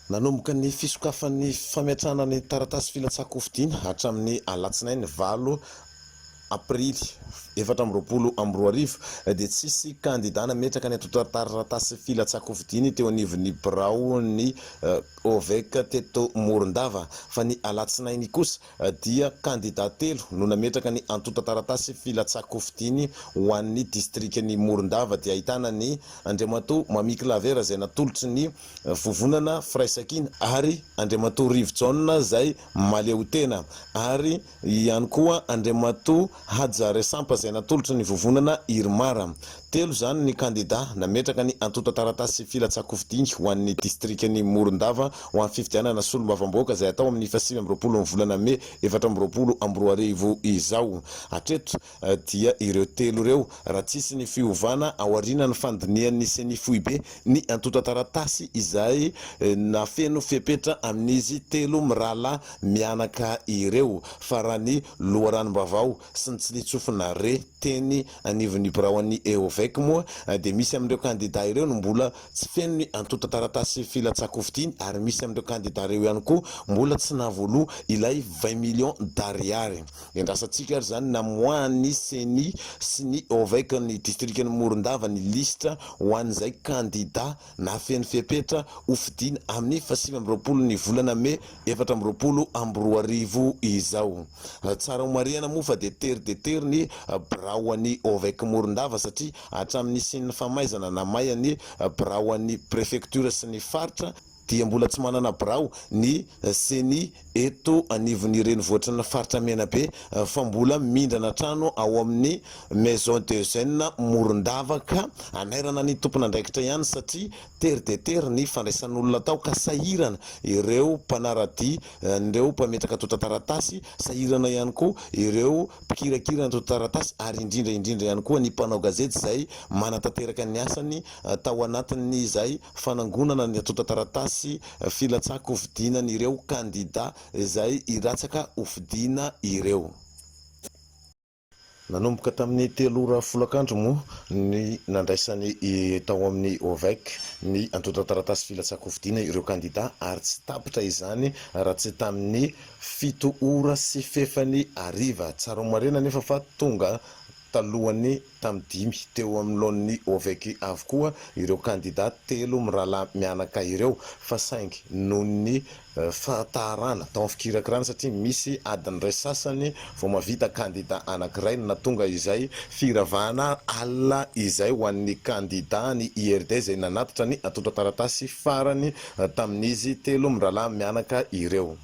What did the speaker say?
Nanomboka ny fisokafan'ny fametrahana ny taratasy filatsahan-kofidina hatramin'ny alatsinainy valo aprily 2024 dia tsisy kandida nametraka ny antontan-taratasy filatsahan-kofidiny teo anivon'ny biraon'ny OVEC teto Morondava fa ny alatsinainy kosa dia kandida telo no nametraka ny antontan-taratasy filatsahan-kofidiny ho an'ny distrikan'i Morondava dia ahitana ny Andriamatoa Mamy Claver izay natolotry ny Vovonana Firaisankina ary Andriamatoa Rivo Jaona izay mahaleotena ary ihany koa Andriamatoa Haja Resampa izay natolotry ny Vovonana Irmar. Telo izany ny kandida nametraka ny antontan-taratasy filatsahan-kofidiny ho an'ny distrikan'i Morondava ho an'ny fifidianana solombavambahoaka izay hatao amin'ny faha 29 ny volana mey 2024 izao. Hatreto dia ireo telo ireo, raha tsisy ny fiovana aorianan'ny fandinihan'ny Ceni foibe ny antontan-taratasy izay nafeno fepetra amin'izy telo mirahalahy mianaka ireo, fa raha ny loharanom-baovao sy ny tsiliantsofina re teny anivon'ny biraon'ny Eovec moa dia misy amin'ireo kandida ireo no mbola tsy feno ny antontan-taratasy filatsahan-kofidiny ary misy amin'ireo kandida ireo ihany koa mbola tsy nahavoaloa ilay 20 millions d'ariary. Endrasantsika ary izany namoahan'ny Ceni sy ny Ovec ny distrikan'i Morondava ny lisitra ho an'izay kandida nahafeno fepetra hofidiana amin'ny faha 29 ny volana mey 2024 izao. Tsara homarihana moa fa dia tery dia tery ny biraon'ny Ovec Morondava satria hatramin'ny nisian'ny famaizana namay ny biraon'ny prefektiora sy ny faritra dia mbola tsy manana birao ny Ceni eto anivon'ny renivohitry ny faritra Menabe fa mbola mindrana trano ao amin'ny Maison de Jeunes Morondava ka anairana ny tompon'andraikitra ihany satria tery dia tery ny fandraisan'olona tao ka sahirana ireo mpanaradia an'ireo mpametraka antontan-taratasy, sahirana ihany koa ireo mpikirakira antontan-taratasy ary indrindra indrindra ihany koa ny mpanao gazety izay manatanteraka ny asany tao anatin'izay fanangonana ny antontan-taratasy filatsahan-kofidinan'ireo kandida izay hiratsaka hofidiana ireo. Nanomboka tamin'ny telo ora folakandro moa ny nandraisany tao amin'ny OVEC ny antontan-taratasy filatsahan-kofidina ireo kandida ary tsy tapitra izany raha tsy tamin'ny fito ora sy fefany hariva. Tsara ho marihina anefa fa tonga talohan'ny tamin'ny dimy teo anoloan'ny OVEC avokoa ireo kandida telo mirahalahy mianaka ireo fa saingy noho ny fahatarana tao amin'ny fikirakirana satria misy adiny iray sasany vao mahavita kandida anankiray no nahatonga izay firavahana alina izay ho an'ny kandida ny IRD izay nanatitra ny antontan-taratasy farany tamin'izy telo mirahalahy mianaka ireo.